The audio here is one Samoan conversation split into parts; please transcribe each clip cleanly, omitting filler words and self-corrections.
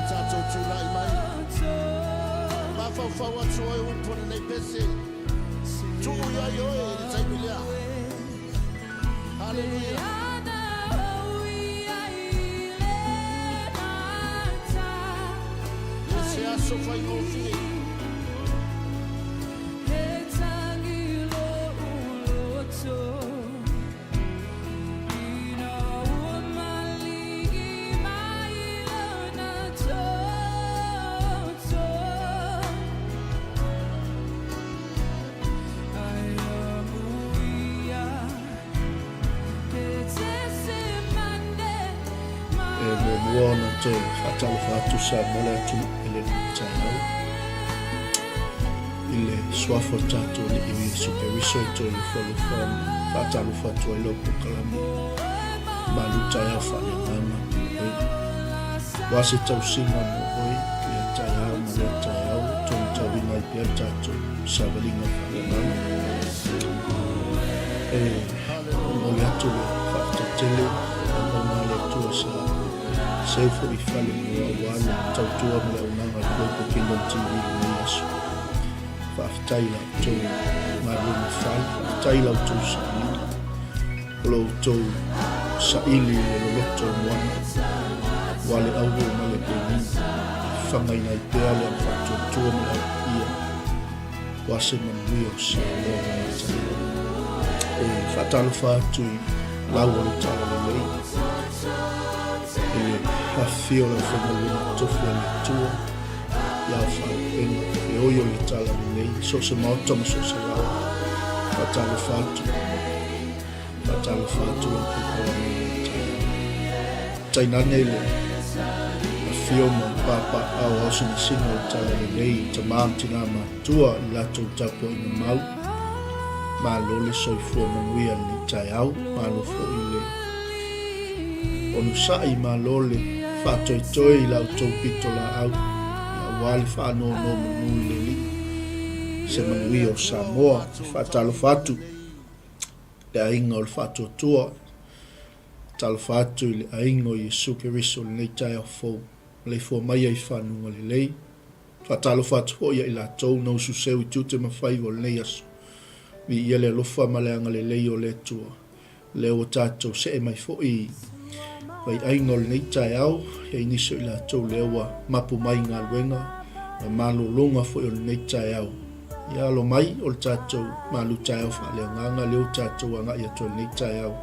tatou tulai mai. Mafaufau atu oe upu o lenei pese. Tuu i ai oe i le taimi lea. Haleluia. E se aso faigofie. E muamua ona toe faatalofa atu Samoa le atunuu i lenei taeao i le suafa o le tatou Alii o Iesu Keriso e toe alofa ma faatalofa atu ai lau polokalame malu taeao faaleagaga mo oe. Ua se tausiga mo oe lea taeao ma lea taeao toe matauina ai pea le tatou savaliga faaleagaga. E momoli atu le faafetai tele auauna a le Atua sa seu foi i fale moa aua le tautua ma le auaunaga a le Global Kingdom TV i lenei aso. Faafetai i la outou galuega fai, faafetai i la outou sailiga, o lo outou saili i le loloto o le moana, ua le auo ma le penina, e fagaina ai pea le au faatuatua ma le au paia, ua se manuia o Samoa lenei taeao. E faatalofa atu i lau o le Talalelei, i le afifio o le aufaigaluega totofi a le Atua, i ao faalupega, feoi o le Talalelei, so o se maota ma so o se laoa. Faatalofa atu, faatalofa atu lau polokalame i lenei taeao. Tainane le afio ma papaaao ao sinasina o le Talalelei i tama ma tina matutua i latou tapuaiga mau. Malo le soifua manuia i lenei taeao, malo foi le onosai, malo le faatoetoe i la outou pitolaau aua le faanonomanu i le Alii se manuia o Samoa. E faatalofa atu le aiga o le faatuatua, talofa atu i le aiga o Iesu Keriso i lenei taeao fou, maleifua mai ai i fanuga lelei. Faatalofa atu foi ia i latou na ususeu i tiute ma faiva o lenei aso. Viia le alofa ma le agalelei o le Atua. Lea ua tatou see mai foi i vaiaiga o lenei taeao, i ai nisi o i latou lea ua mapu mai i galuega ma malologa foi o lenei taeao. Ia alo mai o le tatou malu taeao faaleagaga lea ua tatou agai atu ai lenei taeao.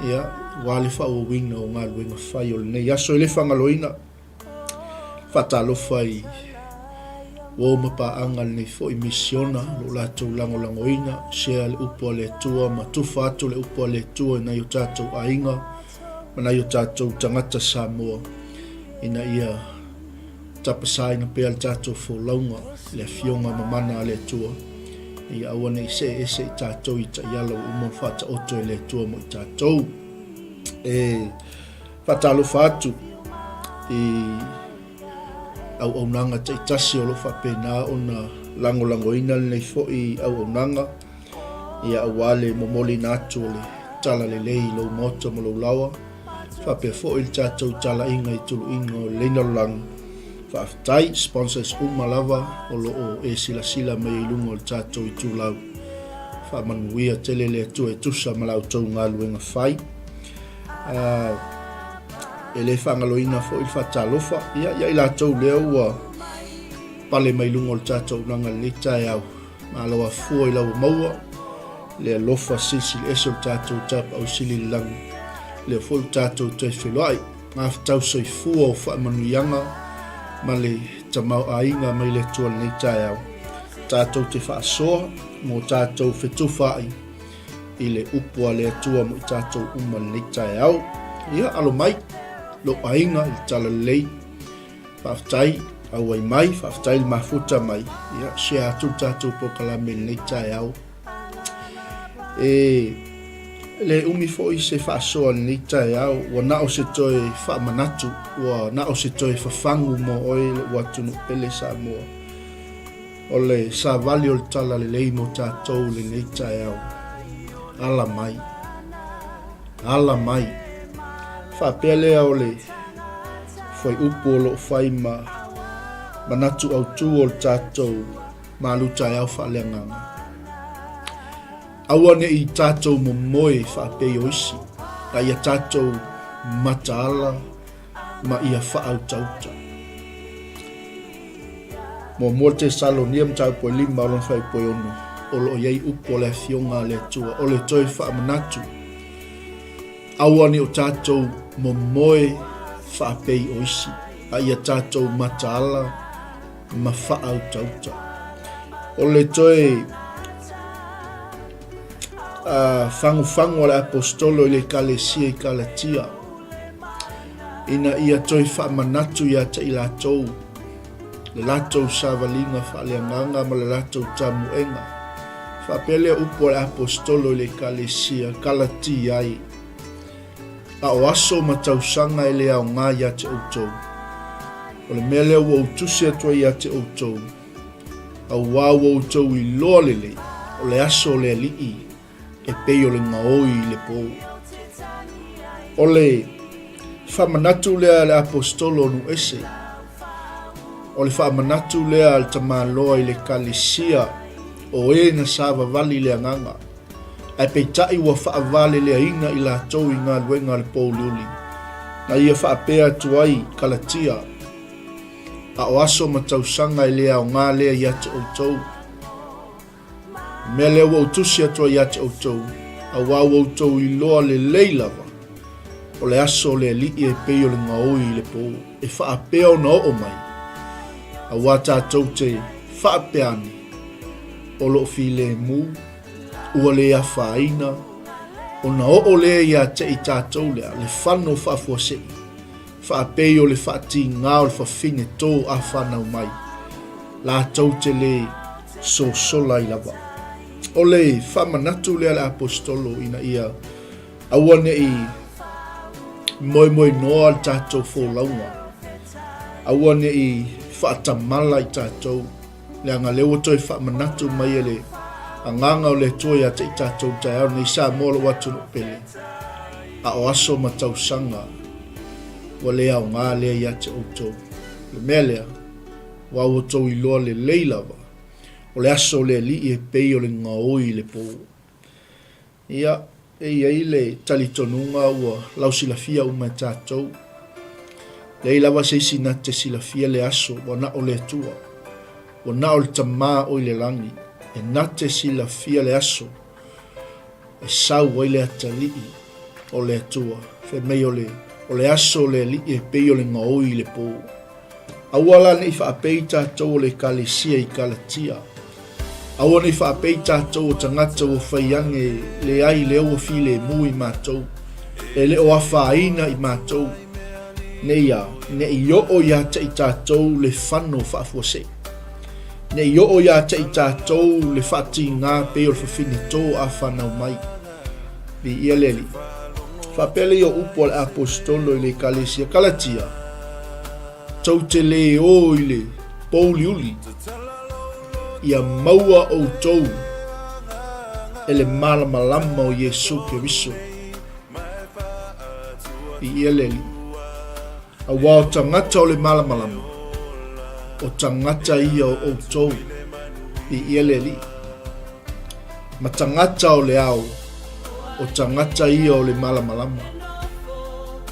Ia, ua le faaauauina o galuega fai o lenei aso. E le faagaloina Faatalofa i uo ma paaga lenei foi misiona o lo latou lagolagoina, share le upu a le Atua ma tufa atu le upu a le Atua i nai o tatou aiga ma nai o tatou tagata Samoa ina ia tapasaina pea le tatou folauga i le Afioga mamana a le Atua ia aua ne i see ese i tatou i taiala ua uma ona faataoto e le Atua mo i tatou. E Faatalofa atu i auaunaga taitasi o lo o faapena ona lagolagoina lenei foi auaunaga, ia aua le momoliina atu o le talalelei i lou maota ma lou laoa, faapea foi le tatou talaiga i tuluiga o lenei lalolagi. Faafetai sponsors uma lava o lo o e silasila mai ai i luga o le tatou itulau. Faamanuia tele le Atua e tusa ma la outou galuega fai. E le faagaloina foi le faatalofa ia ia i latou lea ua pale mai luga o le tatou auaunaga i lenei taeao. Malo afua i lau maua le alofa silisili ese o le tatou Tapaau Sili i le lagi. Lea foi ua tatou toe feiloai. Ngafetau soifua o faamanuiaga ma le tamaoaiga mai le Atua i lenei taeao. Tatou te faasoa mo tatou fetufaai i le upu a le Atua mo i tatou uma i lenei taeao. Ia, alo mai lou aiga i le talalelei. Faafetai auai mai, faafetai le mafuta mai. Ia, share atu le tatou polokalame i lenei taeao. E le umi foi se faasoa i lenei taeao, ua na o se toe faamanatu, ua na o se toe fafagu mo oe lou atunuu pele Samoa. O le savali o le talalelei mo tatou i lenei taeao. Ala mai. Ala mai. Faapea lea o le Fuaiupu o lo o fai ma manatu autu o le tatou malu taeao faaleagaga. Aua ne i tatou momoe faapei o isi, a ia tatou mataala ma ia faautauta. Muamua Tesalonia mataupu e 5 o lona fuaiupu e 6, o lo o i ai upu a le Afioga a le Atua, o le toe faamanatu, aua ne o tatou momoe faapei o isi, a ia tatou mataala ma faautauta. O le toe fagufagu a le Aposetolo i le Ekalesia i Kalatia, ina ia toe faamanatu ia te i latou le latou savaliga faaleagaga ma le latou tamuega. Faapea lea upu a le Aposetolo i le Ekalesia Kalatia ai, A o aso ma tausaga e le aoga ia te outou. O le mea lea ua ou tusi atu ai ia te outou, auā ua outou iloa lelei, o le aso o le Alii e pei o le gaoi i le pō. O le faamanatu lea a le Aposetolo o Nuese, o le faamanatu lea a le tamaloa i le Ekalesia o e na savavali i le Agaga, ae peitai ua faavaleleaina i latou i galuega a le pouliuli, na ia faapea atu ai Kalatia, A o aso ma tausaga e le aoga lea ia te outou. O le mea lea ua ou tusi atu ai ia te outou, auā ua outou iloa lelei lava, o le aso o le Alii e pei o le gaoi i le pō, e faapea ona oo mai, auā tatou te faapea ane, o lo o filemu, ua le afaina, ona oo lea ia te i tatou lea, le fano faafuasei, faapei o le faatigā o le fafine tō a whanau mai, latou te le sosola ai lava. O le faamanatu lea a le Aposetolo ina ia aua ne i moemoenoa le tatou folauga, aua ne i faatamala i tatou, leaga lea ua toe faamanatu mai e le Agaga o le Atua ia te i tatou i taeao nei, Samoa lou atunuu pele, a o aso ma tausaga ua le aoga lea ia te outou. O le mea lea, ua outou iloa lelei lava, o le aso o le Alii e pei o le gaoi i le pō. Ia, e i ai le talitonuga ua lausilafia uma e tatou. Leai lava se isi na te silafia le aso ua na o le Atua, ua na o le Tama o i le lagi, e na te silafia le aso e sau ai le atalii o le Atua. Fai mai o le, o le aso o le Alii e pei o le gaoi i le pō. Aua la ne i faapei tatou o le Ekalesia i Kalatia. Aua ne i faapei tatou o tagata ua fai ane leai lea ua filemu i matou, e le o afaina i matou, ne i a, ne i oo ia te i tatou le fano faafuasei. Ne i oo ia te i tatou le faatigā pei o le fafine tō a whanau mai. Viia le Alii. Faapea lea o upu a le Aposetolo i le Ekalesia Kalatia, Tou te lē ō i le pōuliuli, ia maua outou e le malamalama o Iesu Keriso. Viia le Alii. Auā o tagata o le malamalama, o tagata ia o outou. Viia le Alii. Ma tagata o le ao, o tagata ia o le malamalama.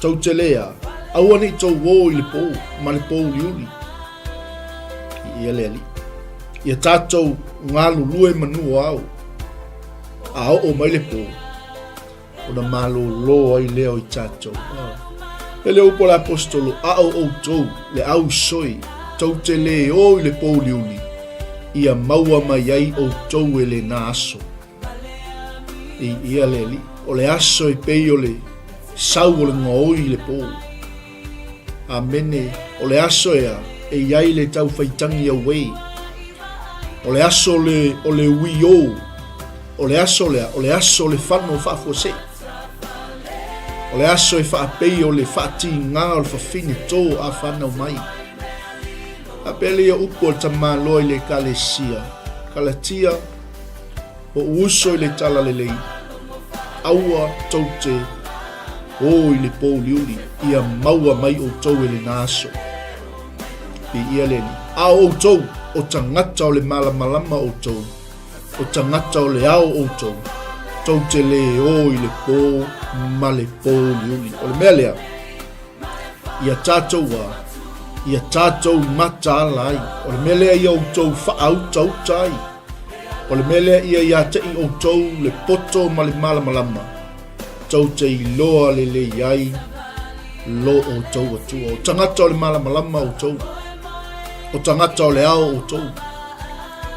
Tou te lē a, aua ne i tou ō i le pō ma le pōuliuli. Viia le Alii. Ia tatou galulue manu o ao, a oo mai le pō, ona malōlō ai lea o i tatou. E le upu a le Aposetolo, a o outou, le au soi, tou te lē ō i le pōuliuli, ia maua mai ai outou e lenā aso. Viia le Alii. O le aso e pei o le sau o le gaoi i le pō. Amene. O le aso ea e i ai le taufaitagi auē. O le aso le, o le uiō. O le aso lea, o le aso o le fano faafuasei. O le aso e faapei o le faatigā o le fafine tō a whanau mai. Faapea lea upu a le tamaloa i le Ekalesia, Kalatia, o uso i le Talalelei, aua tou te. O i le pōuliuli, ia maua mai outou e lena aso. Viia le Alii. A o outou, o tagata o le malamalama outou, o tagata o le ao outou, tou te lē o i le pō ma le pōuliuli. O le mea lea, ia tatou a, ia tatou mataala ai. O le mea lea ia outou faautauta ai. O le mea lea ia ia te i outou le poto ma le malamalama, tou te iloa lelei ai lo outou Atua. O tagata o le malamalama outou, o tagata o le ao outou.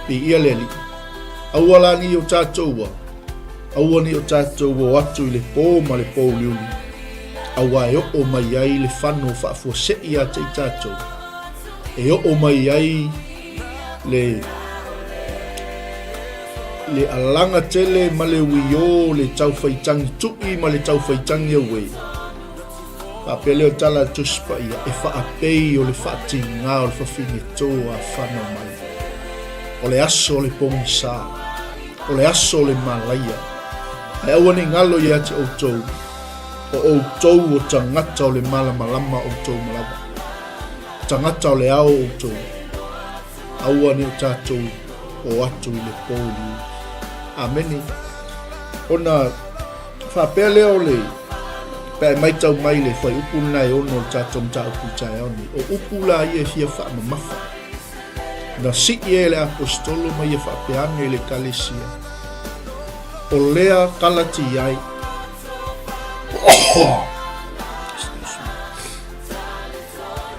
Viia le Alii. Aua la nei o tatou a, aua nei o tatou o atu i le pō ma le pōuliuli, aua e oo mai ai le fano faafuasei ia te i tatou, e oo mai ai le le alaga tele ma le uiō, le taufaitagi tuʻi ma le taufaitagi auē. Faapea lea o tala a le Tusi Paia, e faapei o le faatigā o le fafine tō a whanau mai. O le aso o le pogisa, o le aso o le malaia. Ae aua ne i galo ia te outou, o outou o tagata o le malamalama outou ma lava. Tagata o le ao outou. Aua ne o tatou o atu i le pōuliuli. Amene. Ona faapea lea o le pe a e maitau mai le fuaiupu lena e ono o le tatou mataupu i taeao nei, o upu la ia e fia faamamafa. Na sii e le aposetolo ma ia faapea ane i le ekalesia, o lea Kalati ai,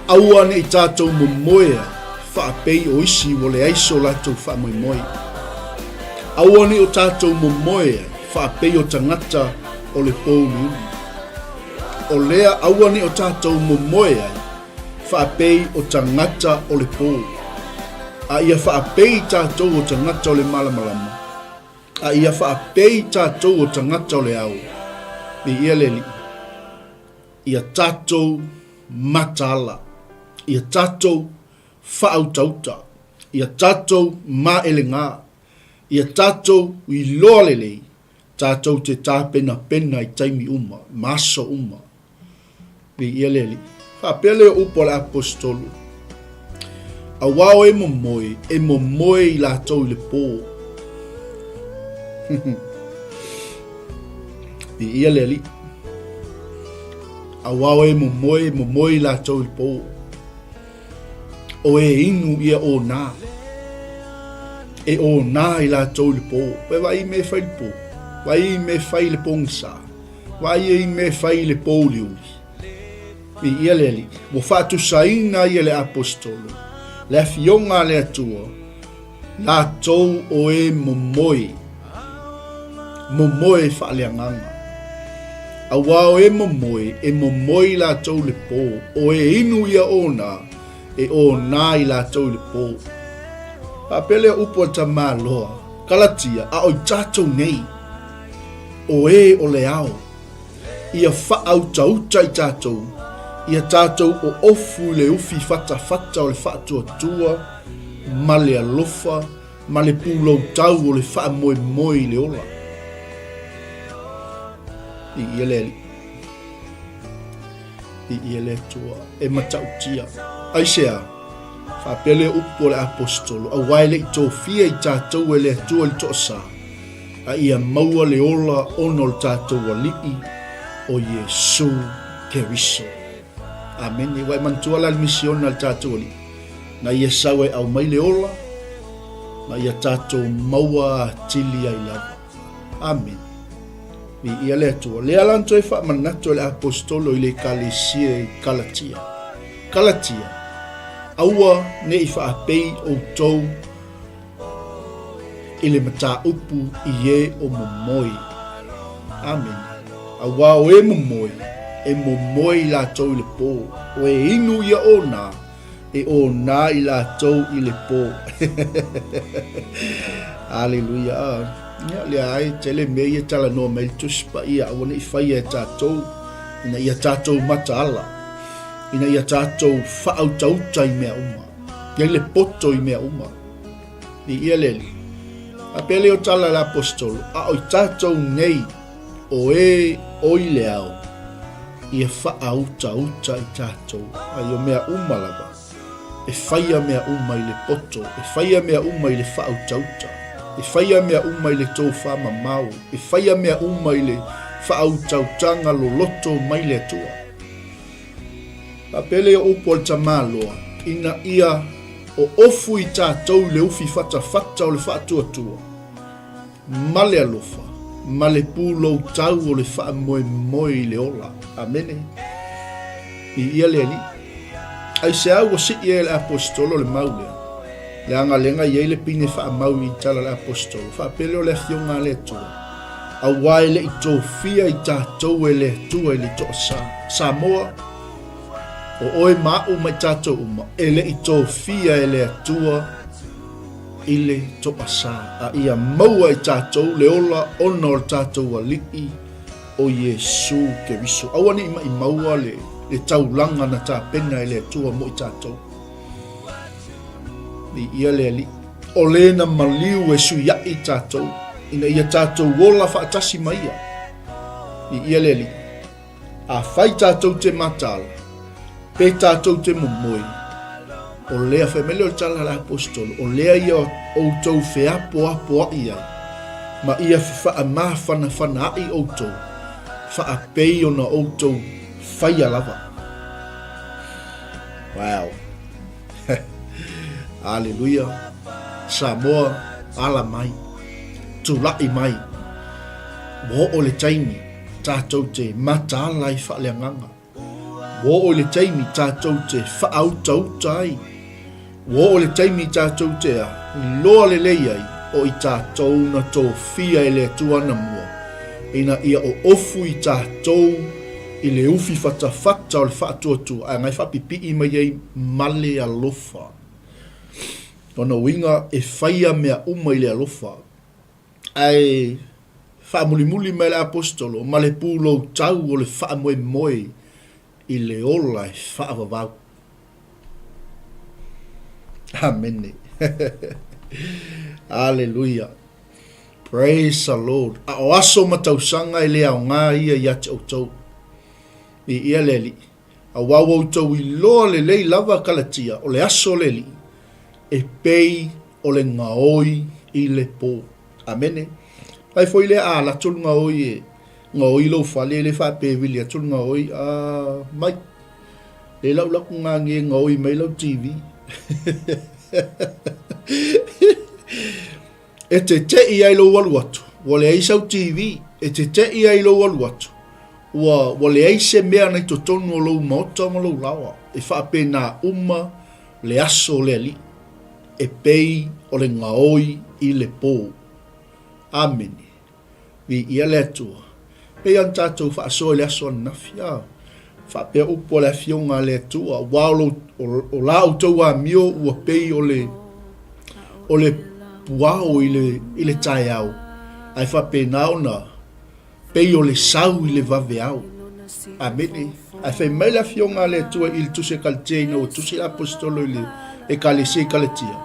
Aua ne i tatou momoea faapei o isi ua leai so latou faamoemoe. Aua ne i o tatou momoea faapei o tagata o le pōuliuli. O lea aua ne i o tatou momoe ai faapei o tagata o le pō, a ia faapei tatou o tagata o le malamalama, a ia faapei tatou o tagata o le ao. Viia le Alii. Ia tatou mataala, ia tatou faautauta, ia tatou maelegā, ia tatou iloa lelei, tatou te tapenapena i taimi uma ma aso uma. Viia le Alii. Faapea lea o upu a le Aposetolo, Auā o e momoe, e momoe i latou i le pō. Viia le Alii. Auā o e momoe, momoe i latou i le pō. O e inu ia onā. E onā i latou i le pō. Pe vaai i mea e fai i le pō. Vaai i mea e fai i le pogisa. Vaai i mea e fai i le pōuliuli. Viia le Alii. Ua faatusaina ia le Aposetolo, le Afioga a le Atua, latou o e momoe, momoe faaleagaga. Auā o e momoe, e momoe i latou i le pō, o e inu ia onā, e onā i latou i le pō. Faapea lea upu a Tamaloa, Kalatia, a o i tatou nei, o e o le ao, ia faautauta i tatou, ia tatou oofu i le ufi fatafata o le faatuatua ma le alofa ma le puloutau o le faamoemoe i le ola. Viia le Alii. Viia le Atua. E matautia. Aisea? Faapea lea upu o le Aposetolo, auā e le i tofia i tatou e le Atua i le toasa, a ia maua le ola ona o le tatou Alii o Iesu Keriso. Amene. Ua e manatua la le misiona a le tatou Alii, na ia sau e aumai le ola, ma ia tatou maua atili ai lava. Amene. Viia le Atua. Lea la na toe faamanatu e le Aposetolo i le Ekalesia i Kalatia. Kalatia, aua ne i faapei outou i le mataupu i e o momoe. Amene. Auā o e momoe, e momoe i latou i le pō, o e inu ia onā, e onā i latou i le pō. Aleluia. Ia, lea ai, tele mea ia talanoa mai le Tusi Paia, aua ne i faia e tatou, ina ia tatou mataala, ina ia tatou faautauta i mea uma. Iai le poto i mea uma. Viia le Alii. Faapea lea o tala a le Aposetolo, a o i tatou nei o e o i le ao. Ia faautauta i tatou, ai o mea uma lava, e faia mea uma i le poto, e faia mea uma i le faautauta, e faia mea uma i le tofamamao, e faia mea uma i le faautautaga loloto mai le Atua. Faapea lea o upu a le tamaloa, ina ia oofu i tatou i le ufi fatafata o le faatuatua, ma le alofa, ma le pulou tau o le faamoemoe i le ola. Amene. Viia le Alii. Aisea ua sii ai e le Aposetolo le mau lea? Leaga lea i ai le pine faamau i tala a le Aposetolo, faapea lea o le Afioga a le Atua, aua e le i tofia i tatou e le Atua i le toasa. Samoa, o oe ma aʻu ma i tatou uma, e le i tofia e le Atua i le toasa, a ia maua i tatou le ola ona o le tatou Alii o Iesu Keriso. Aua ne i maʻimaua le, le taulaga na tapena e le Atua mo i tatou. Viia le Alii. O le na maliu e suiaʻi i tatou, ina ia tatou ola faatasi ma Ia. Viia le Alii. Afai tatou te mataala, pe tatou te momoe, o lea, fai mai lea o le tala a le Aposetolo, o lea ia outou feapoapoaʻi ai, ma ia fefaamafanafanaʻi outou, faapei ona outou faia lava. Wow. Aleluia. Samoa, ala mai. Tulaʻi mai. Ua oo le taimi tatou te mataala ai faaleagaga. Ua oo i le taimi tatou te faautauta ai. Ua oo i le taimi tatou te a, iloa lelei ai o i tatou na tofia e le Atua anamua, ina ia oofu i tatou i le ufi fatafata o le faatuatua, ae ngai faapipii mai ai ma le alofa. Lona uiga e faia mea uma i le alofa. Ae faamulimuli mai le Aposetolo ma le pulou tau o le faamoemoe i le ola e faavavau. Amene. Aleluia. Praise the Lord. A o aso ma tausaga e le aoga ia ia te outou. Viia le Alii. Aua ua outou iloa lelei lava Kalatia, o le aso o le Alii, e pei o le gaoi i le po. Amene. Fai foi lea a alu atu le gaoi e gaoi lou fale, e le faapea e vili atu le gaoi, a mai. Le lau laku gage gaoi mai lau TV. E teteʻi ai lou alu atu, ua leai sau TV. E teteʻi ai lou alu atu, ua, ua leai se mea na i totonu o lou maota ma lou laoa. E faapena uma le aso o le Alii, e pei o le gaoi i le po. Amene. Viia le Atua. Pei ona tatou faasoa i le aso ananafi, a faapea upu a le Afioga a le Atua, aua o, lo, o, o la outou amio ua pei o le, o le puao i le, i le taeao, ae faapena ona pei o le sau i le vaveao. Amene. Ae fai mai le Afioga a le Atua i le Tusi a Kalatia ina ua tusi le Aposetolo i le Ekalesia i Kalatia,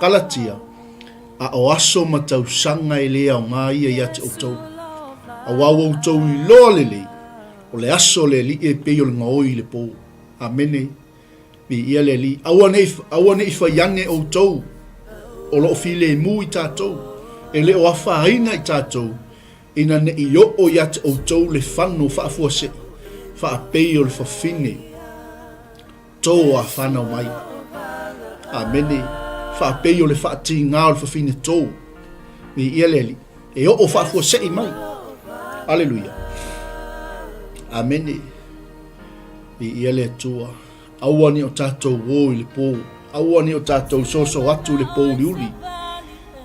Kalatia, A o aso ma tausaga e le aoga ia ia te outou, aua ua outou iloa lelei, o le aso o le Alii e pei o le gaoi i le po. Amene. Viia le Alii. Aua ne i, aua ne i fai ane outou, o lo o filemu i tatou, e le o afaina i tatou, ina ne i oo ia te outou le fano faafuasei, faapei o le fafine. Tō a whānau mai. Amene. Faapei o le faatīgā o le fafine tō. Viia le Alii. E oo faafuasei mai. Aleluia. Amene. Viia le Atua. Aua ne i o tatou o i le pō. Aua ne i o tatou soso atu i le pōuliuli.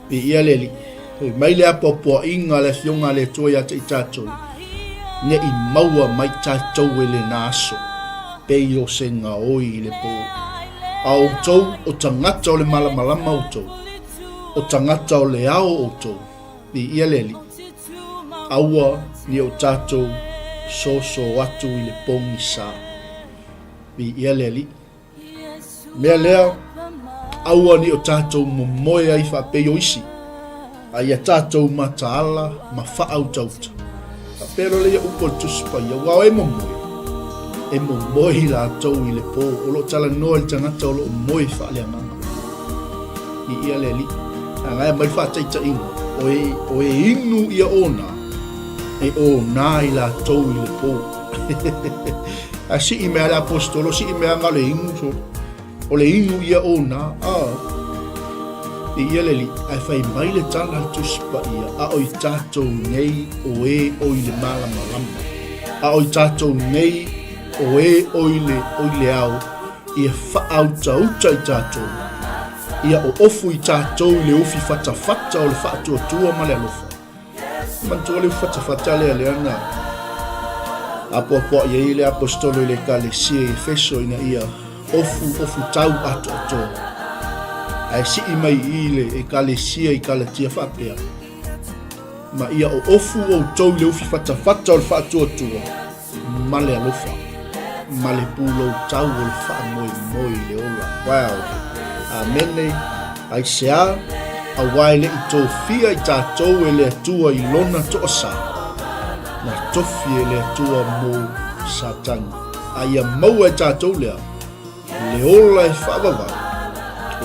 Viia le Alii. Fai mai le apoapoaiga a le Afioga a le Atua ia te i tatou, ne i maua mai tatou e lena aso, pei o se gaoi i le pō. A o outou, o tagata o le malamalama outou, o tagata o le ao outou. Viia le Alii. Aua ne o tatou soso atu i le pogisa. Viia le Alii. Mea lea, aua ne i o tatou momoe ai faapei o isi, a ia tatou mataala ma faautauta. Faapea loa lea upu a le Tusi Paia, aua o e momoe, E momoe i latou i le pō, o lo o talanoa i le tagata o lo o moe faaleagaga. I ia le Alii. A gaea mai le faataitaiga, o e, o e inu ia ona, e ona i latou i le pō. A sii mea le apostolo, sii mea nga le inu, so. O le inu ia ona, a. I ia le Alii, ae fai mai le tala a le Tusi Paia, a o i tatou nei o e o i le malamalama, a o i tatou nei o e o i le, o i le ao, ia faaautauta i tatou, ia oofu i tatou i le ufi fatafata o le faatuatua ma le alofa. Manatua le ufi fatafata lea lea na apoapoaʻi ai le aposetolo i le Ekalesia i Efeso ina ia ofu ofu tau atoatoa. Ae sii mai i le Ekalesia i Kalatia faapea, Ma ia oofu outou i le ufi fatafata o le faatuatua, ma le alofa, ma le pulou tau o le faamoemoe i le ola. Wow! Amene. Aisea? Aua e le i tofia i tatou e le Atua i Lona toasa, na tofi e le Atua mo Satani. A ia maua e tatou lea, le ola e faavavau,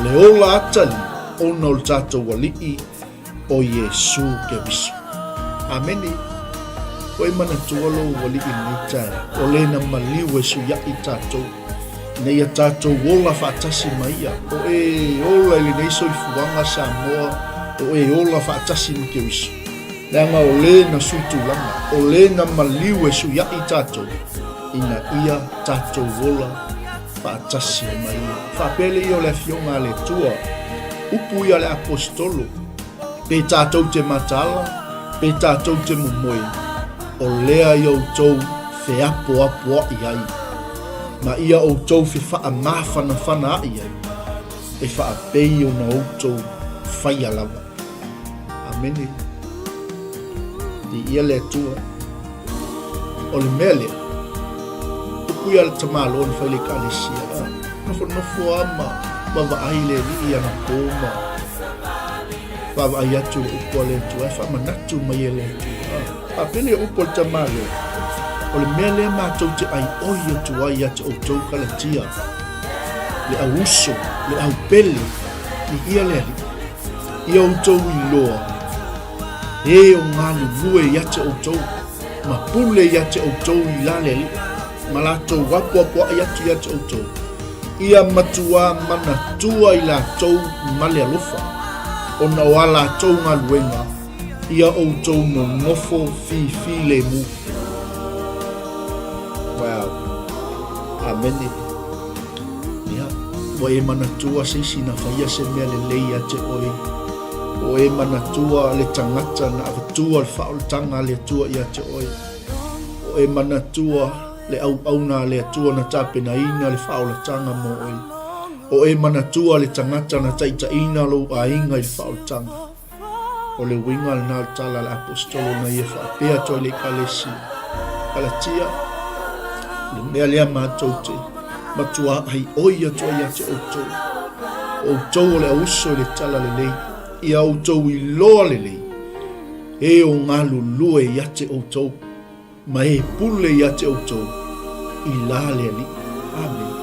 le ola atali ona o le tatou Alii o Iesu Keriso. Amene. Ua e manatua lou Alii i lenei taeao, o le na maliu e suiaʻi tatou, ina ia tatou ola faatasi ma Ia. O e ola i lenei soifuaga Samoa, o e ola faatasi ma Keriso. Leaga o le na sui tulaga, o le na maliu e suiaʻi tatou, ina ia tatou ola faatasi ma Ia. Faapea le ia o le Afioga a le Atua, upu ia a le Aposetolo, pe tatou te mataala, pe tatou te momoe, o lea ia outou feapoapoaʻi ai, ma ia outou fefaamafanafana aʻi ai, e faapei ona outou faia lava. Amene. Viia le Atua. O le mea lea, upu ia le tamaloa na fai le Ekalesia, a, nofonofo lava ma vaavaai le alii i ana pō ma vaavaai atu i le upu a le Atua, e faamanatu mai e le Atua. A, faapea lea upu a le tamaloa, o le mea lea matou te aioi atu ai ia te outou Kalatia, le au uso, le au pele, viia le Alii, ia outou iloa, e o galulue ia te outou, ma pule ia te outou i la le Alii, ma latou apoapoaʻi atu ia te outou, ia matuā manatua i latou ma le alofa, ona o a latou galuega, ia outou nonofo fifilemu. Wow. Amene. Ia, ua e manatua se isi na faia se mea lelei ia te oe. Ua e manatua le tagata na avatua le faaolataga a le Atua ia te oe. Ua e manatua le auauna a le Atua na tapenaina le faaolataga mo oe. Ua e manatua le tagata na taitaiina lou aiga i le faaolataga. O le uiga lena o le tala a le Aposetolo na ia faapea atu ai le Ekalesia, Kalatia, le mea lea matou te matua aioi atu ai ia te outou, o outou o le auuso i le tala lelei, ia outou iloa lelei, e o galulue ia te outou, ma e pule ia te outou, i la le Alii. Amene.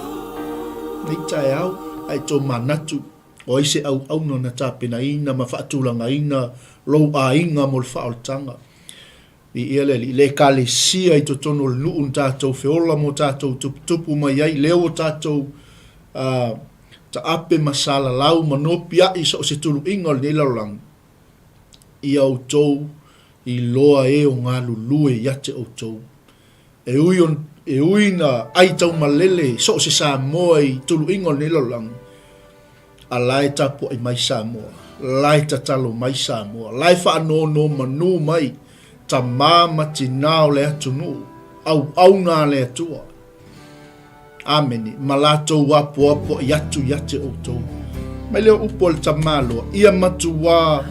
Nei taeao, a e tomanatu, O ai se auauna na tapenaina ma faatulagaina lou aiga mo le faaolataga? Viia le Alii, le Ekalesia i totonu o le nuu na tatou feola mo tatou tuputupu mai ai, lea ua tatou taape ma salalau ma nopiai so o se tuluiga o lenei lalolagi, ia outou iloa e o galulue ia te outou. E ui, on, e ui na ai taumalele so o se Samoa i tuluiga o lenei lalolagi, a la e tapuai mai Samoa, la e tatalo mai Samoa, la e faanonomanu mai tamā ma tinā o le atunuu, auauna a le Atua. Amene, ma latou apoapoai atu ia te outou. Mai lea upu a le tamaloa, ia matuā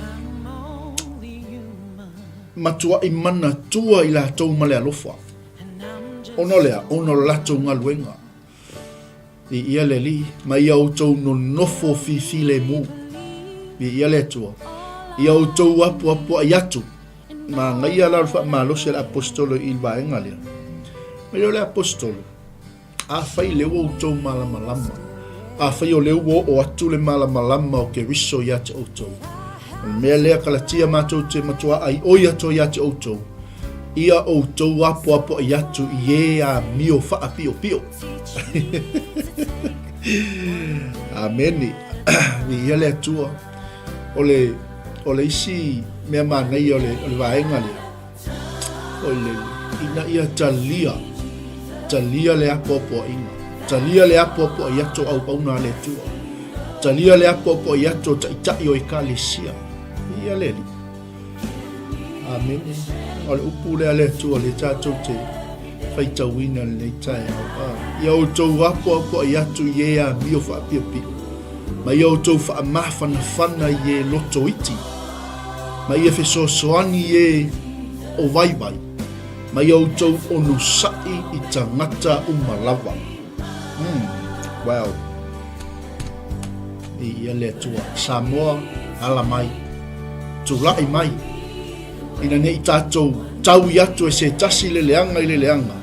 matuaʻi manatua i latou ma le alofa. Ona o le a? Ona o le latou galuega. Viia le Alii, ma ia outou nonofo fifilemu. Viia le Atua. Ia outou apoapoai atu. Manaia la o le faamalosi a le Aposetolo i le vaega lea. Mai lea o le Aposetolo. Afai lea ua outou malamalama, afai o lea ua oo atu le malamalama o Keriso ia te outou, o le mea lea Kalatia matou te matuā aioi atu ai ia te outou, ia outou apoapoai atu i e amio faapiopio. Amene. Viia le Atua. O le, o le isi mea manaia o le, o le vaega lea, o le, ina ia talia, talia le apoapoaiga, talia le apoapoai atu o auauna a le Atua, talia le apoapoai atu o taitai o ekalesia. Viia le Alii. Amene. O le upu lea a le Atua lea tatou te faitauina i lenei taeao. Ah, ia outou apoapoai atu i e amio faapiopio, ma ia outou faamafanafana i e loto iti, ma ia fesoasoani i e o vaivai, ma ia outou onosai i tagata uma lava. Wow. Viia le Atua. Samoa, ala mai. Tulai mai. Ina ne i tatou taui atu e se tasi le leaga i le leaga,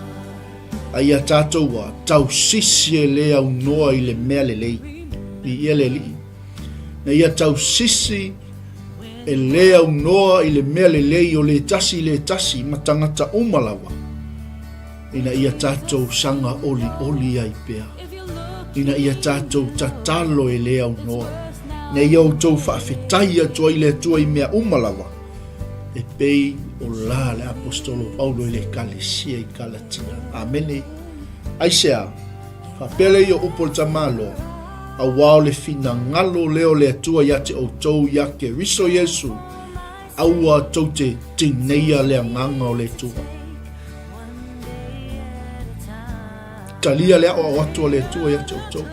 a ia tatou a tausisi e le aunoa i le mea lelei. Viia le Alii. Na ia tausisi e le aunoa i le mea lelei o le tasi i le tasi ma tagata uma lava. Ina ia tatou saga olioli ai pea, ina ia tatou tatalo e le aunoa, ina ia outou faafetai atu ai le Atua i mea uma lava, e pei o la le Aposetolo Paulo i le Ekalesia i Kalatia. Amene. Aisea? Faapea lea ia upu o le tamaloa, auā o le finagalo lea o le Atua ia te outou ia Keriso Iesu, Aua tou te tineia le agaga o le Atua. Talia le aoao atu a le Atua ia te outou.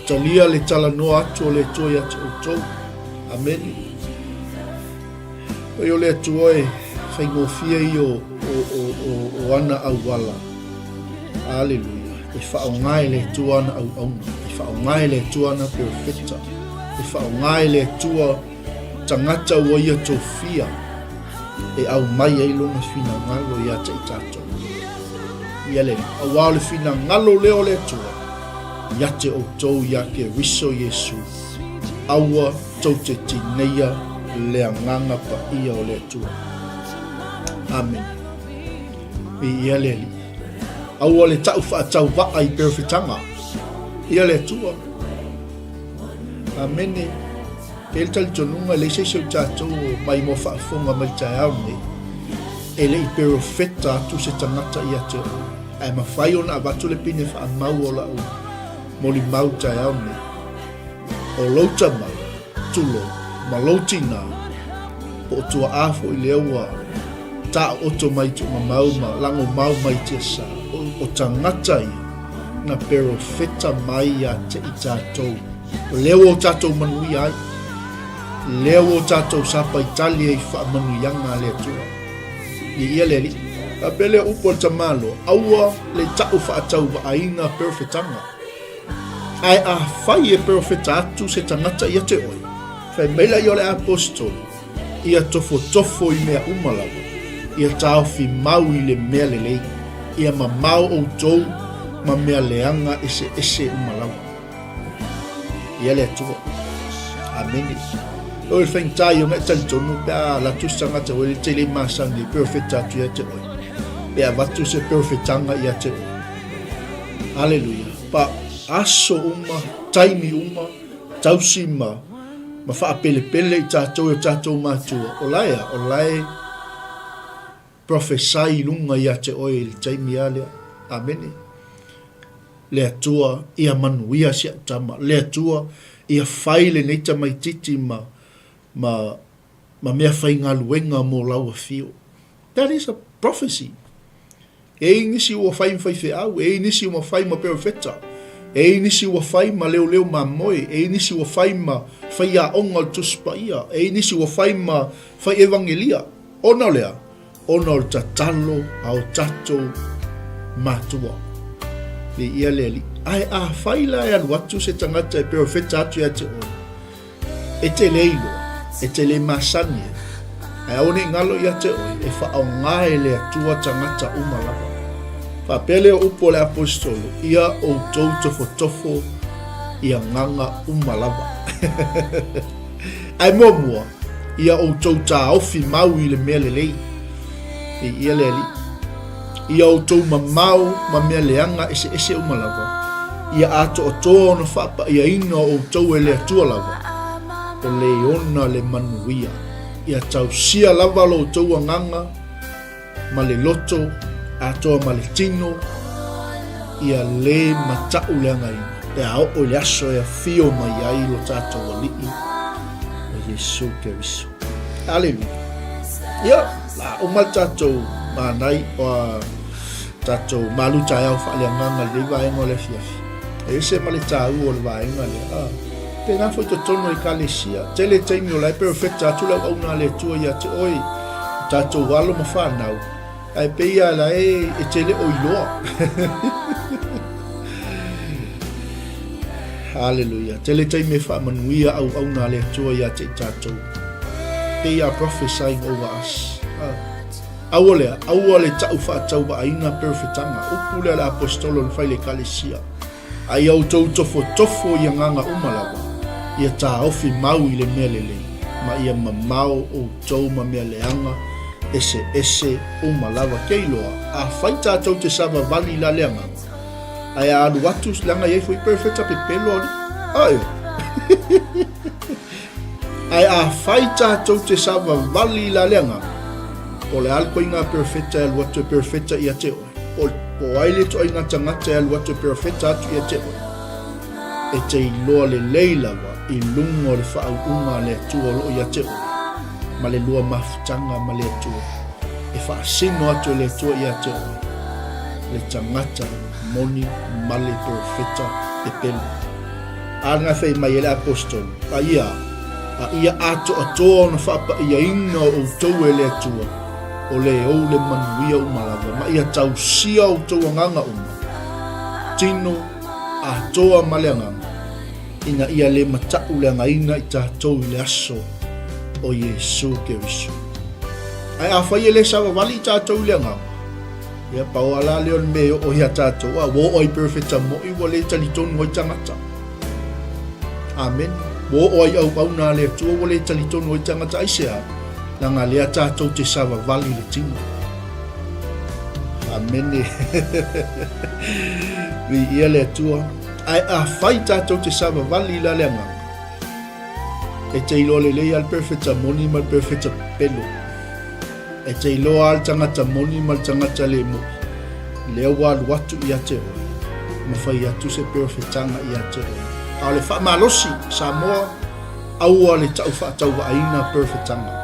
Talia le talanoa atu o le Atua ia te outou. Amene. Oi o le Atua e faigofie ia o, o, o, o, o ana auala. Aleluia. E faaaoga e le Atua ana auauna. E faaaoga e le Atua ana perofeta. E faaaoga e le Atua tagata ua ia tofia e aumai ai lona finagalo ia te i tatou. Ia le, auā o le finagalo lea o le Atua, ia te outou ia Keriso Iesu, aua tou te tineia le agaga paia o le Atua. Amene. Viia le Alii. Aua le ta'u fa'atauvaa i perofetaga. Ia le Atua. Amene. E i ai le talitonuga e leai se isi o i tatou o maimoa faafofoga mai le taeao lenei e le i perofeta atu se tagata ia te oe. Ae mafai ona avatu le pine faamau o la'u molimau i le taeao lenei. O lou tama, tulou, ma lou tinā, po o tuaʻā foi lea ua taooto mai tuugamau ma lagomau mai tiasa, o tagata ia na perofeta mai ia te i tatou. O lea ua o tatou manuia ai, lea ua o tatou sapaitali ai i faamanuiaga a le Atua. Viia le Alii. Faapea lea upu a le tamaloa, aua le ta'u faatauvaaina perofetaga. Ae afai e perofeta atu se tagata ia te oe, fai mai laia o le aposetolo, ia tofotofo i mea uma lava, ia taofi mau i le mea lelei, ia mamao outou ma mea leaga eseese uma lava. Ia le Atua. Amene. O le faigata ia ona e talitonu pe a alu atu se tagata ua le tele masani e perofeta atu ia te oe. Pe avatu se perofetaga ia te oe. Aleluia. Pa aso uma, taimi uma, tausi ma, ma faapelepele i tatou e o tatou matua. O la e a? O la e prophesy i luga ia te oe i le taimi a lea. Amene. Le Atua ia manuia si au tama. Le Atua ia fai lenei tamaititi ma, ma, ma mea faigaluega mo lau afio. That is a prophecy. E i ai nisi ua fai ma faifeau, e i ai nisi ua fai ma perofeta, e i ai nisi ua fai ma leoleo mamoe, e i ai nisi ua fai ma faiaoga o le Tusi Paia, e i ai nisi ua fai ma fai evangelia. Ona o le a? Ona o le tatalo a o tatou matua. Viia le Alii. Ae afai la e alu atu se tagata e perofeta atu ia te oe, E te le iloa, e te le masani ai, ae aua ne i galo ia te oe, e faaaoga e le Atua tagata uma lava. Faapea lea o upu a le Aposetolo, Ia outou tofotofo i agaga uma lava. Ae muamua, ia outou taofi mau i le mea lelei. Viia le Alii. Ia outou mamao ma mea leaga eseese uma lava, ia atoatoa ona faapaiaina o outou e le Atua lava, o le ona le manuia. Ia tausia lava lo outou agaga ma le loto atoa ma le tino, ia le mataʻu leagaina, pe a oo i le aso e afio mai ai lo tatou Alii o Iesu Keriso. Aleluia. Ia, la uma le tatou manai, o tatou malu taeao faaleagaga i lenei vaega o le afiafi. E ese ma le taua o le vaega lea. Ah, pēnā foi totonu o ekalesia. Tele taimi o la e perfecta atu le auauna a le Atua ia te oe, o tatou alo ma fanau, ae pei lava la e, e te le o iloa. Hallelujah. Tele taimi e faamanuia auauna a le Atua ia te i tatou. They are prophesying over us. Ah. Aua lea, aua le ta'u fa'atauva'aina perofetaga, upu lea a le Aposetolo na fai i le Ekalesia. A ia outou tofotofo i agaga uma lava, ia taofi mau i le mea lelei, ma ia mamao outou ma mea leaga eseese uma lava. Ke iloa, afai tatou te savavali la le agaga, ae a alu atu, leaga e i ai foi perofeta pepelo alii. Ae. Ae afai tatou te savavali i la le agaga, po o le a le koiga perofeta e alu atu e perofeta ia te oe, po, po o ai le ituaiga tagata e alu atu e perofeta atu ia te oe, e te iloa lelei lava i luga o le faauuga a le Atua o lo o ia te oe, ma le lua mafutaga ma le Atua, e faasino atu e le Atua ia te oe, le tagata moni ma le perofeta pepelo. A na fai mai e le Aposetolo, a ia, a ia atoatoa ona faapaiaina o outou e le Atua, o le ou le manuia uma lava, ma ia tausia outou agaga uma, tino, atoa ma le agaga, ina ia le mataʻu leagaina i tatou i le aso o Iesu Keriso. Ae afai e le savavali i tatou i le agaga, Ia, pau lava la lea o le mea e oo iā tatou, a ua oo ai perofeta moʻi, ua le talitonu ai tagata. Amene. Ua oo ai auauna a le Atua, ua le talitonu ai tagata. Aisea? Leaga lea tatou te savavali i le tino. Amene. Viia le Atua. Ae afai tatou te savavali i la le agaga, e te iloa lelei lava le perofeta moni ma le perofeta pepelo. E te iloa lava le tagata moni ma le tagata le moni, lea ua alu atu ia te oe, ma fai atu se perofetaga ia te oe. A o le faamalosi, Samoa, aua le tau faatauvaaina perofetaga.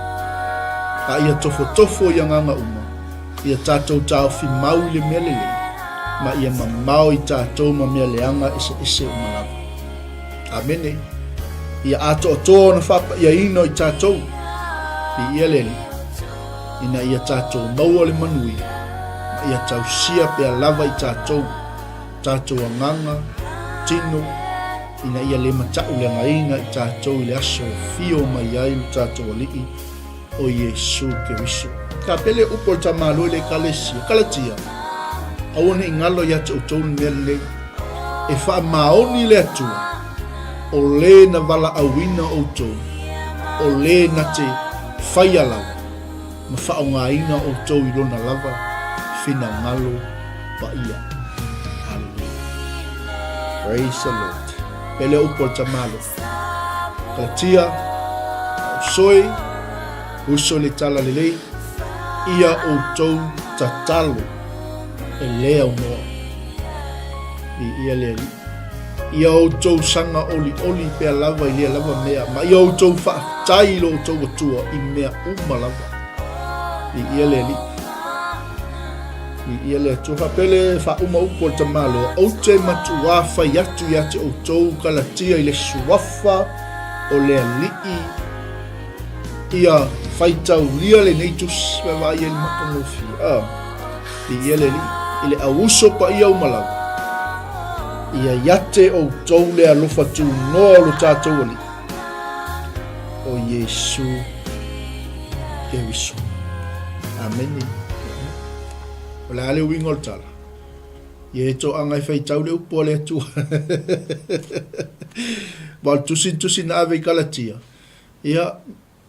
A ia tofotofo i agaga uma, ia tatou taofi mau i le mea lelei, ma ia mamao i tatou ma mea leaga eseese uma lava. Amene. Ia atoatoa ona faapaiaina o i tatou, viia le Alii, ina ia tatou maua le manuia, ma ia tausia pea lava i tatou, tatou agaga, tino, ina ia le mataʻu leagaina i tatou i le aso e fio mai ai lo tatou Alii, o Iesu Keriso. Ka pele upu o le tamālua i le Ekalesia, Kalatia, aua ne i galo ia te outou le mea lenei, e faamaoni le Atua, o le na valaauina outou, o le na te faia lava ma faaaogaina outou i lona lava finagalo paia. Hallelujah. Praise the Lord. Pele upu o le tamālua. Kalatia, usoi, uso le tala lelei, ia outou tatalo e le aunoa. Viia le Alii. Ia outou saga olioli pea lava i lea lava mea, ma ia outou faafetai i lo outou Atua i mea uma lava. Viia le Alii. Viia le Atua. Faapea le faauma upu o le tamaloa, Ou te matuā fai atu ia te outou Kalatia i le suafa o le Alii, ia faitaulia lenei tusi, vaavaai ai le matagofie. Ah, viia le Alii, i le auuso paia uma lava, ia ia te outou le alofa tunoa o lo tatou Alii, o Iesu Keriso. Amene. O le a le uiga o le tala? Ia e toaga e faitau le upu a le Atua. Ma o le tusi tusi na ave i Kalatia, ia,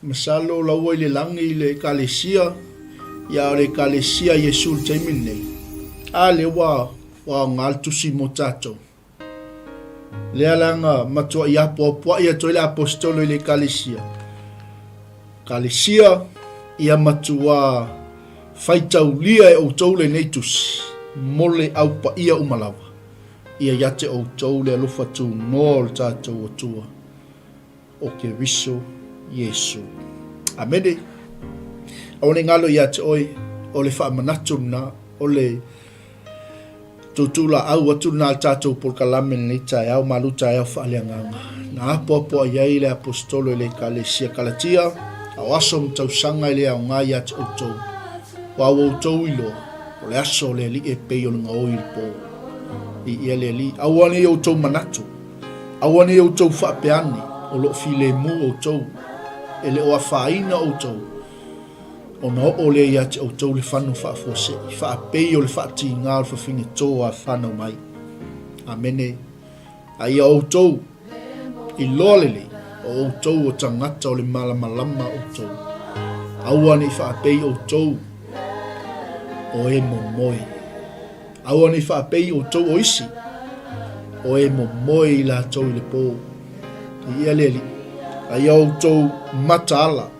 masalo la ua i le lagi i le Ekalesia, ia a o le Ekalesia a Iesu i le taimi lenei. A lea ua ua aoga le tusi mo tatou. Lea la na matuai apoapoai atu ai le Aposetolo i le Ekalesia. Ekalesia, ia matuā faitaulia e outou lenei tusi mo le au paia uma lava, ia ia te outou le alofa tunoa o le tatou Atua, o Keriso Iesu. Amene. Aua ne i galo ia te oe, o le faamanatu lena, o le Tuutuulaau atu lena a le tatou polokalame i lenei taeao, malu taeao faaleagaga. Na apoapoai ai le Aposetolo i le Ekalesia Kalatia, a o aso ma tausaga e le aoga ia te outou, aua ua outou iloa, o le aso o le Alii e pei o le gaoi i le po. Viia le Alii. Aua nei outou manatu, aua nei outou faapea ane, o lo o filemu outou, e le o afaina outou, Ona oo lea ia te outou le fano faafuasei, faapei o le faatiga o le fafine to a fanau mai. Amene. A ia outou iloa lelei, o outou o tagata o le malamalama outou. Aua ne i faapei outou o e momoe. Aua ne i faapei outou o isi, o e momoe i latou i le po. Viia le Alii. A ia outou mataala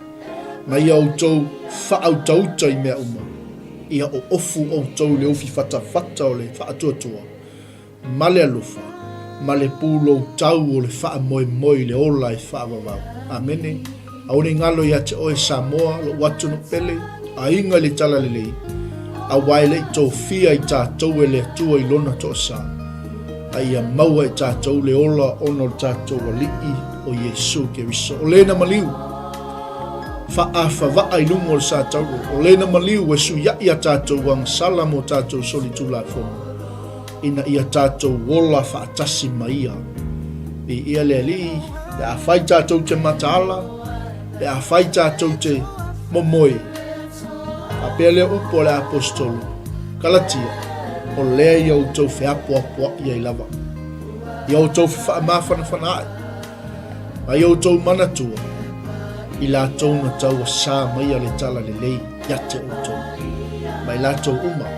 ma ia outou faautauta i mea uma, ia oofu outou i le ufi fatafata o le faatuatua, ma le alofa, ma le puloutau o le faamoemoe i le ola e faavavau. Amene. Aua ne i galo ia te oe Samoa, lou atunuu pele, aiga i le talalelei, aua e le i tofia i tatou e le Atua i Lona toasa, a ia maua e tatou le ola ona o le tatou Alii o Iesu Keriso. O lena maliu, faaafavaa i luga o le satauro, o lena maliu e suiaʻi a tatou agasala mo tatou solitulafono, ina ia tatou ola faatasi ma Ia. Viia le Alii, pe afai tatou te mataala, pe afai tatou te momoe. Faapea lea upu a le Aposetolo, Kalatia, o lea ia outou feapoapoaʻi ai lava, ia outou fefaamafanafana ae, ma ia outou manatua, i latou na tauasā maia le talalelei ia te outou, ma i latou uma,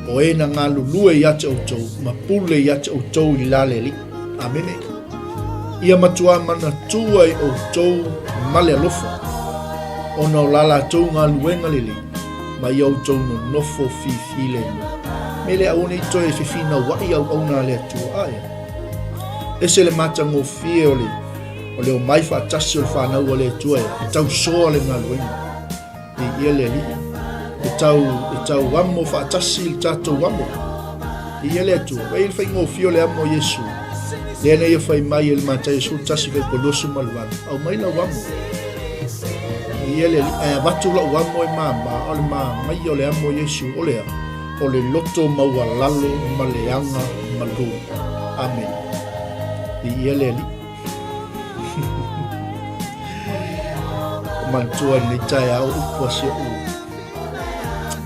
o e na galulue ia te outou ma pule ia te outou i la le Alii. Amene. Ia matuā manatua i outou ma le alofa, ona o la latou galuega lelei, ma ia outou nonofo fifilemu. Me le aua ne i toe fefinauai auauna a le Atua. Ae ese le matagofie o le o le omai faatasi o le fanau a le Atua e tausoa le galuega. Viia le Alii. E tau, e tau amo faatasi le tatou amo. Viia le Atua. Vaai le faigofie o le amo o Iesu. Lea na ia fai mai e le Mataio 11 fuaiupu 28. Aumai lau amo. Viia le Alii. Ae avatu lau amo e mama, o le manaia o le amo o Iesu, o le a? O le loto maualalo ma le aga malū. Amene. Viia le Alii. O manatua i lenei taeao upu a si oʻu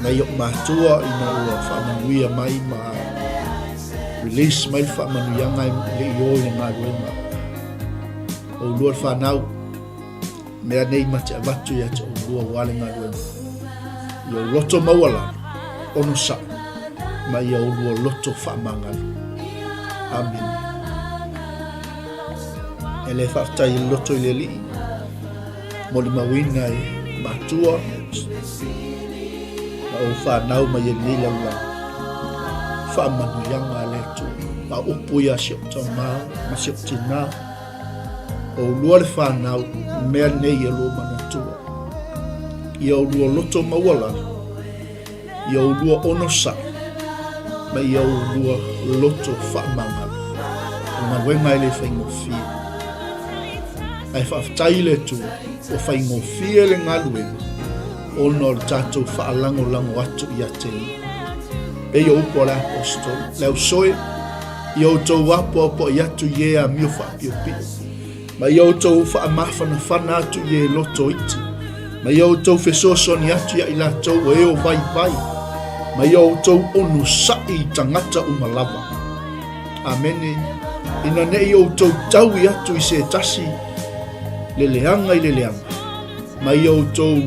nai oʻu matua ina ua faamanuia mai ma release mai le faamanuiaga e le i o i le galuega. Oulua le fanau, mea nei ma te avatu ia te oulua aua le galuega. Ia ou loto maualalo, onosai, ma ia oulua loto faamagalo. Amene. E le faafetai i le loto i le Alii, molimauina e matua, ma ou fanau mai e lenei lalolagi. Faamanuiaga a le Atua. A o upu ia a si ou tamā ma si ou tinā, Oulua le fanau, mea nei e lua manatua. Ia oulua loto maualalo, ia oulua onosai, ma ia oulua loto faamagalo. O galuega e le faigofie. Ae faafetai i le Atua, ua faigofie le galuega ona o le tatou faalagolago atu ia te Ia. Pei o upu a le Aposetolo, le ausoe, Ia outou apoapoai atu i e amio faapiopio, ma ia outou faamafanafana atu i e loto iti, ma ia outou fesoasoani atu iā i latou o e o vaivai, Ma ia outou onosai i tagata uma lava. Amene. Ina ne i outou taui atu i se tasi le leaga i le leaga, ma ia outou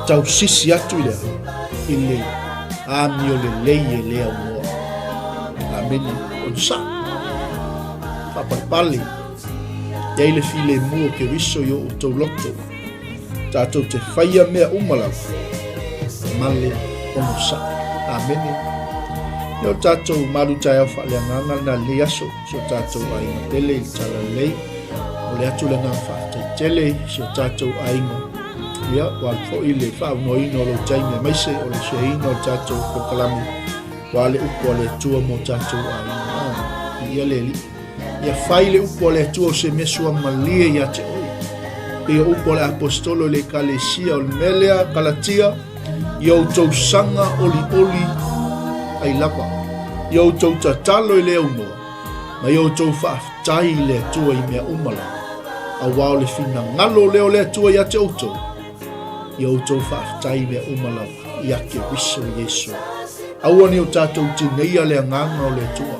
tausisi atu i le a? I le amio lelei e le aunoa. Amene. Onosai. Faapalepale. I ai le filemu o Keriso i o outou loto. Tatou te faia mea uma lava ma le onosai. Amene. Ia o tatou malu taeao faaleagaga lena lenei aso, si o tatou aiga pele i le Talalelei. Momoli atu le agaga faafetai tele i si o tatou aiga. Ia, ua alu foi le faaunoaina o lou taimi aemaise o le shareina o le tatou polokalame, ua le upu a le Atua mo tatou aiga. Ah, viia le Alii. Ia fai le upu a le Atua o se mea suamalie ia te oe. Pei o upu a le Aposetolo i le Ekalesia o le mea lea, Kalatia, ia outou saga olioli ai lava, ia outou tatalo i le aunoa, ma ia outou faafetai i le Atua i mea uma lava, auā o le finagalo lea o le Atua ia te outou, ia outou faafetai i mea uma lava, ia Keriso Iesu. Aua ne i o tatou tineia le agaga o le Atua.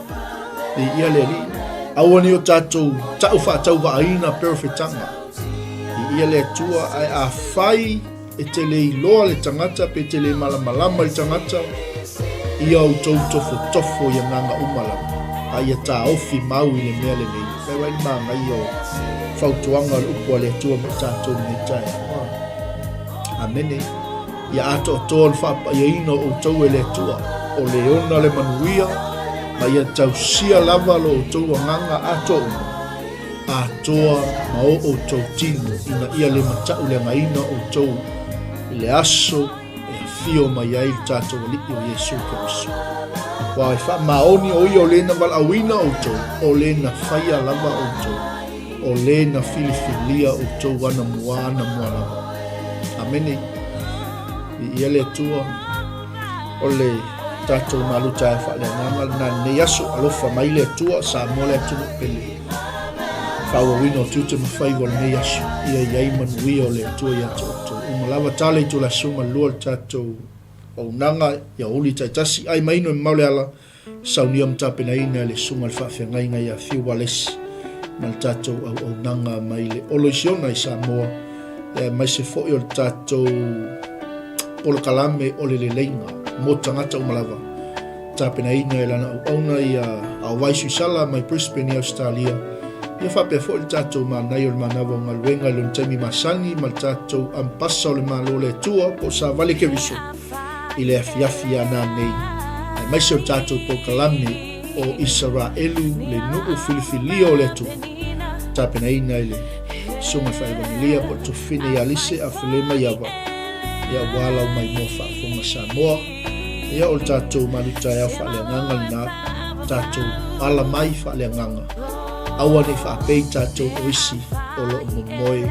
Viia le Alii. Aua ne i o tatou tau faatauvaaina perofetaga. Viia le Atua, ae afai e te le iloa le tagata pe te le malamalama i le tagata, ia outou tofotofo i agaga uma lava, a ia taofi mau i le mea lelei. Fai ai le manaia o fautuaga o le upu a le Atua mo i tatou i lenei taeao. Amene. Ia atoatoa le faapaiaina o outou e le Atua, o le ona le manuia, ma ia tausia lava lo outou agaga atoa uma, atoa ma o outou tino, ina ia le matauleagaina outou i le aso e afio mai ai le tatou Alii o Iesu Keriso. Aua e faamaoni o ia o le na valaauina outou, o le na faia lava outou, o le na filifilia outou anamua anamua lava. Amene. Viia le Atua. O le tatou maluta e faaleagaga lena lenei aso. Alofa mai le Atua, Samoa le atunuu pele. Faaauauina o tiute ma faiva o lenei aso. Ia i ai manuia o le Atua ia te outou. Uma lava tala i itula 12 le tatou auaunaga ia uli taitasi ai maino e mamao le ala. Saunia ma tapenaina e le Susuga i le Faafeagaiga ia Fiu Walesi ma le tatou auaunaga mai le Oloisiona i Samoa, aemaise foi o le tatou polokalame o le leleiga mo tagata uma lava. Tapenaina e lana auauna ia Aovai Suisala mai Brisbane i Ausetalia, ia faapea foi le tatou manaia o le manava o galuega i lona taimi masani ma le tatou Ambasa o le Malo o le Atua po o Savale Keriso i le afiafi ia nanei, aemaise o le tatou polokalame o Isaraelu le nuu filifilia o le Atua, tapenaina i le Susuga i le Faevagelia po o le Tufine ia Lise Afelema Iava, ia aua lau maimoa faafofoga Samoa. Ia o le tatou malutaeao faaleagaga lena, tatou ala mai faaleagaga, aua ne i faapei tatou o isi o lo o momoe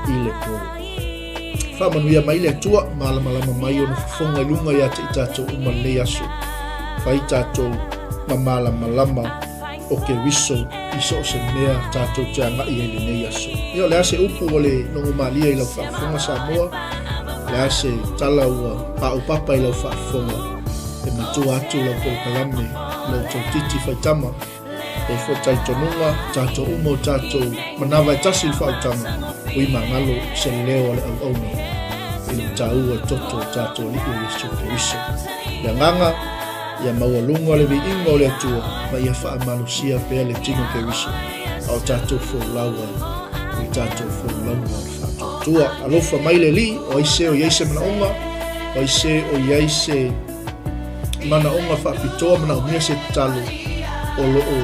i le po. Faamanuia mai le Atua, malamalama mai ona fofoga i luga ia te i tatou uma lenei aso. Fai tatou ma malamalama o Keriso i so o se mea tatou te agai ai lenei aso. Ia o le a se upu ua le logomalie i lau faafofoga Samoa, o le a se tala ua paopapa i lau faafofoga, e matua atu lau polokalame, lo outou titi faitama. E foi talitonuga, tatou uma o tatou manava e tasi le faautaga, ui magalo se leo a le auauna i le mataua toto o tatou Alii o Iesu Keriso. Le agaga, ia maualuga le viiga o le Atua ma ia faamalosia pea le tino Keriso a o tatou folau ai i tatou folauga o le faatuatua. Alofa mai le Alii, o ai se o i ai se manaoga, o ai se o i ai se manaoga faapitoa, manaomia se tatalo o lo o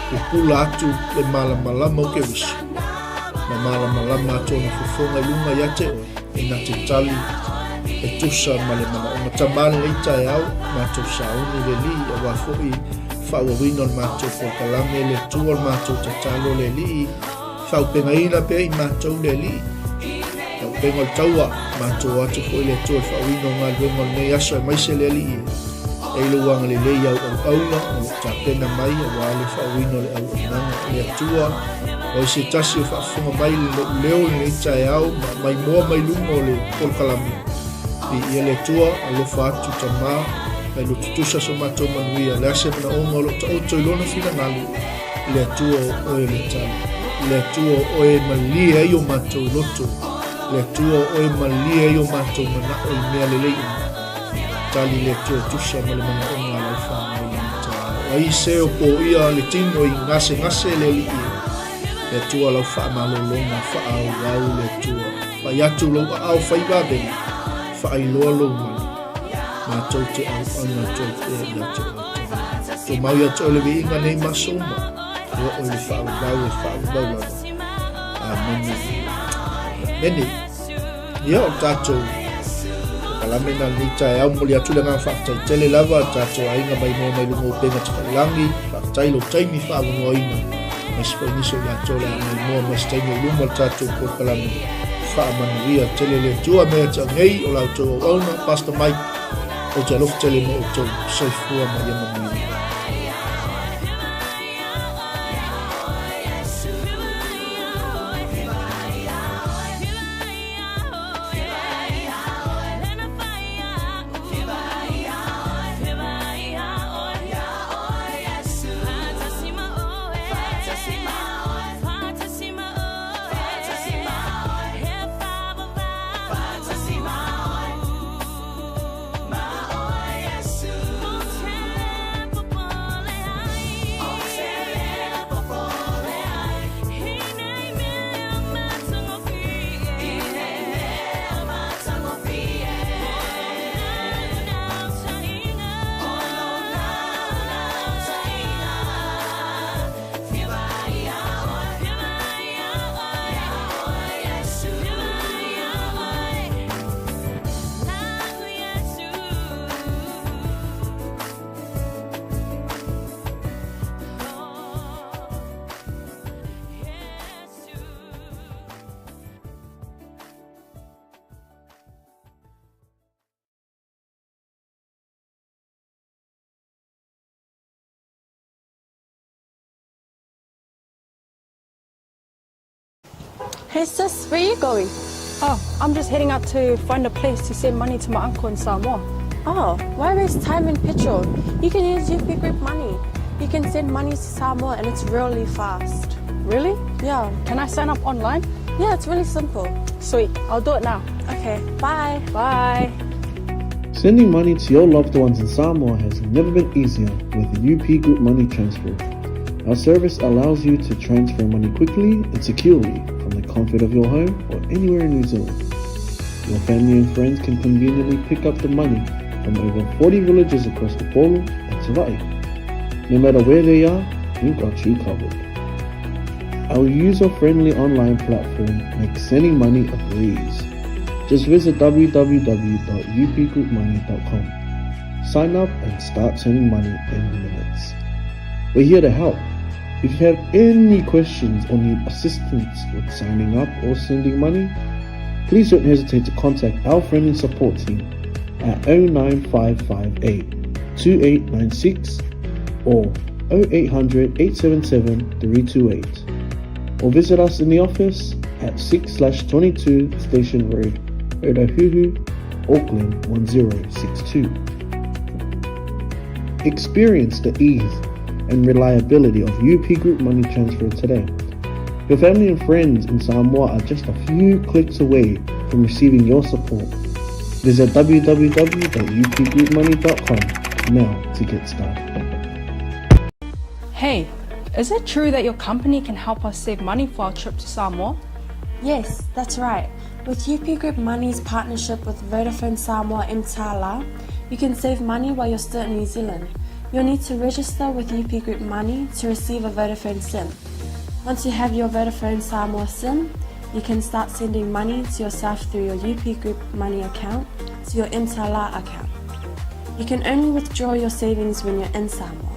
pupula atu le malamalama o Keriso ma malamalama atu ona fofoga i luga ia te oe e na te tali e tusa ma le manaoga. Tama lenei taeao, matou sauni le Alii, auā foi faaauauina o le matou polokalame, le Atua o le matou tatalo le Alii, Faaaupegaina pea i matou le Alii. Taupega o le taua, matou o atu foi le Atua i le faauiina o galuega o lenei aso aemaise le Alii e e i lou agalelei i au auauna o lo o tapena mai aua le faauiina o le auaunaga. Le Atua, o ai se tasi o faafofoga mai i lou leo i lenei taeao ma maimoa mai luga o le polokalame. Viia le Atua, alofa atu Tama, mai loto tusa so matou manuia, le a se manaoga o lo o taoto i Lona finagalo, le Atua o Oe o le tali. Le Atua o Oe e malie ai o matou loto, le Atua o Oe e malie ai o matou manao i mea lelei uma. Tali le Atua tusa ma le manaoga a lau fanau i lenei taeao. O ai se o poia le tino i gasegase le Alii e? Le Atua lau faamalologa faaauau le Atua. Pai atu lou aao fai vavega, faailoa lou malu. Matou te auauna atu ai pea ia te oe Tama. Tumau ia te oe le viiga nei ma aso uma, e oo i le faavavau e faavavau lava. Amene. Amene. Ia, o tatou polokalame na lenei taeao, momoli atu le agaga faafetai tele lava tatou aiga mai moa mai luga o upega tafailagi, faafetai lou taimi faavanoaina, aemaise foi nisi o i latou o le a mai moa mai se taimi o luma le tatou polokalame faamanuia tele le Atua mea te au nei o la outou auauna, Pastor Mike, ou te alofa tele mo outou, soifua ma ia manuia. Hey sis, where are you going? Oh, I'm just heading out to find a place to send money to my uncle in Samoa. Oh, why waste time and petrol? You can use UP Group Money. You can send money to Samoa and it's really fast. Really? Yeah. Can I sign up online? Yeah, it's really simple. Sweet, I'll do it now. Okay, bye. Bye. Sending money to your loved ones in Samoa has never been easier with UP Group Money Transfer. Our service allows you to transfer money quickly and securely from the comfort of your home or anywhere in New Zealand. Your family and friends can conveniently pick up the money from over 40 villages across Upolu and Savai'i. No matter where they are, we've got you covered. Our user-friendly online platform makes sending money a breeze. Just visit www.upgroupmoney.com. Sign up and start sending money in minutes. We're here to help. If you have any questions or need assistance with signing up or sending money, please don't hesitate to contact our friendly support team at 09558 2896 or 0800 877 328 or visit us in the office at 6/22 Station Road, Otahuhu, Auckland 1062. Experience the ease and reliability of UP Group Money Transfer today. Your family and friends in Samoa are just a few clicks away from receiving your support. Visit www.upgroupmoney.com now to get started. Hey, is it true that your company can help us save money for our trip to Samoa? Yes, that's right. With UP Group Money's partnership with Vodafone Samoa Mtala, you can save money while you're still in New Zealand. You'll need to register with UP Group Money to receive a Vodafone SIM. Once you have your Vodafone Samoa SIM, you can start sending money to yourself through your UP Group Money account to your Mtala account. You can only withdraw your savings when you're in Samoa.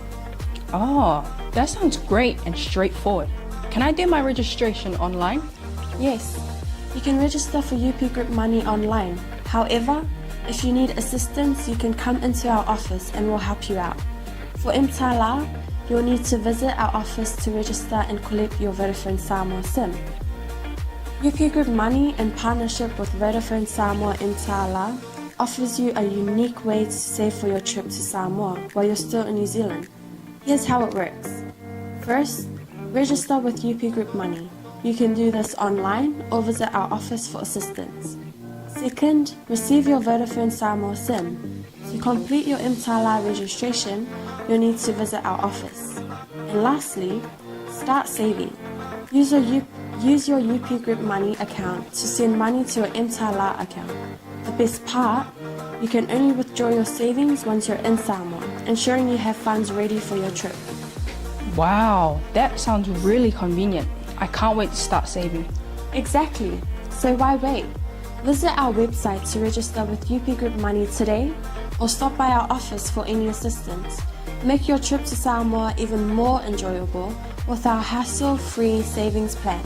Oh, that sounds great and straightforward. Can I do my registration online? Yes, you can register for UP Group Money online. However, if you need assistance, you can come into our office and we'll help you out. For Mtala, you'll need to visit our office to register and collect your Vodafone Samoa SIM. UP Group Money, in partnership with Vodafone Samoa Mtala, offers you a unique way to save for your trip to Samoa while you're still in New Zealand. Here's how it works. First, register with UP Group Money. You can do this online or visit our office for assistance. Second, receive your Vodafone Samoa SIM. To complete your Mtala registration, you'll need to visit our office. And lastly, start saving. Use your, U- use your UP Group Money account to send money to your Mtala account. The best part, you can only withdraw your savings once you're in Samoa, ensuring you have funds ready for your trip. Wow, that sounds really convenient. I can't wait to start saving. Exactly. So why wait? Visit our website to register with UP Group Money today or stop by our office for any assistance. Make your trip to Samoa even more enjoyable with our hassle-free savings plan.